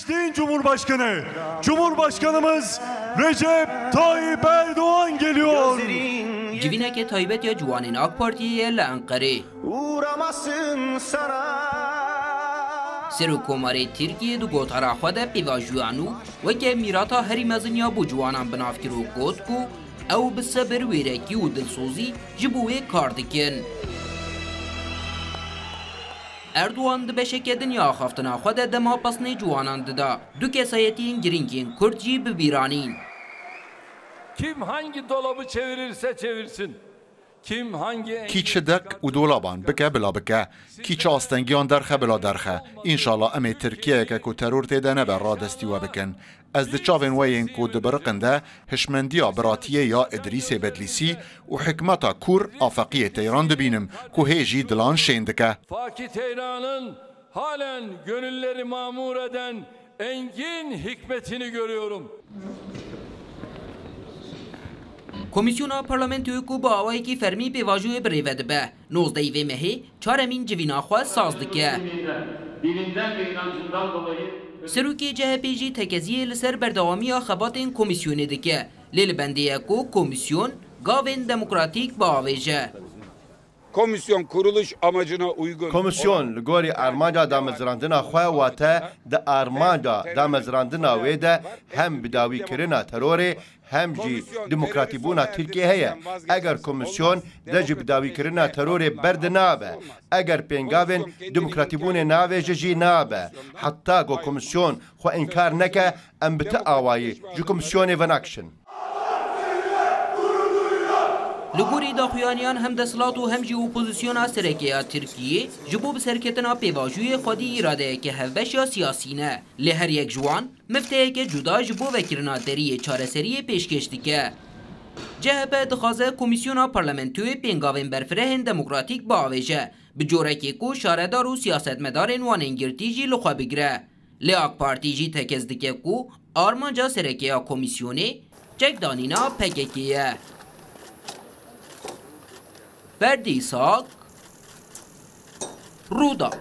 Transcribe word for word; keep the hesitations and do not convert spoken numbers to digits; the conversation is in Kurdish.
Sayın Cumhurbaşkanı, Cumhurbaşkanımız Recep Tayyip Erdoğan geliyor. Civîneke taybet ya ciwanên AK Partiyê ye li Enqerê. Uğramasın sana. Serokkomarê Tirkiyê di gotara xwe de pêvajoya nû weke mîrata herî mezin ya bo ciwanan bi nav kir û got ku ew bi sebir, wêrekî û dilsozî ji bo wê kar dikin. Erdogan di beşeke din ya axaftina xwe de dema pesnê ciwanan dida. Du kesayetiyên girîng yên Kurd jî bi bîr anîn. Kim hangi dolabı çevirirse çevirsin, kim hangi Kî çi deq û dolaban bike bila bike, kî çi astengiyan derxe bila derxe. Înşallah em ê Tirkiyeyeke ku teror tê de nebe radestî we bikin. Ez di çavên we yên ku dibiriqin de hişmendiya biratiyê ya Îdrîsê Bedlîsî û hikmeta kûr a Feqiyê Teyran dibînim ku hê jî dilan şên dike. Faki Teyran'ın halen gönülleri mamur eden engin hikmetini görüyorum. Komîsyona Parlamentoyê ku bi awayekî fermî pêvajoyê bi rê ve dibe, nozdehî vê mehê çaremîn civîna xwe saz dike. Dininden ve inancından dolayı Serokê C H P jî tekeziyê li ser berdewamiya xebatên komîsyonê dike. Lê li bendê ye ku komîsyon gavên demokratîk biavêje. Komisyon kuruluş amacına uygun Komîsyon li gorî armanca damezrandina xwe, wate di armanca damezrandina wê de hem bidawîkirina terorê hem jî demokratîbûna Tirkiyê heye. Eger komîsyon dest ji bidawîkirina terorê berdinabe, eger pêngavên demokratîbûnê navêje jî nabe, heta ku komîsyon xwe înkar neke, em bi ti awayî ji komîsyonê venakiçin. Li gorî daxuyaniyan hem desthilat û hem jî opozisyona sereke ya Tirkiyê ji bo bi serketina pêvajoyê xwedî îradeyeke hevbeş ya siyasî ne. Lê her yek ji wan mifteyeke cuda ji bo vekirina deriyê çareseriyê pêşkêş dike. C H P dixwaze Komîsyona Parlamentoyê pêngavên berfirehên demokratîk biavêje, bi corekê ku şaredar û siyasetmedarên wan ên girtî jî li xwe bigire. Lê AK Partî jî tekez dike ku armanca sereke ya komîsyonê çekdanîna P K K ye. Ferdî Îshak, Rûda.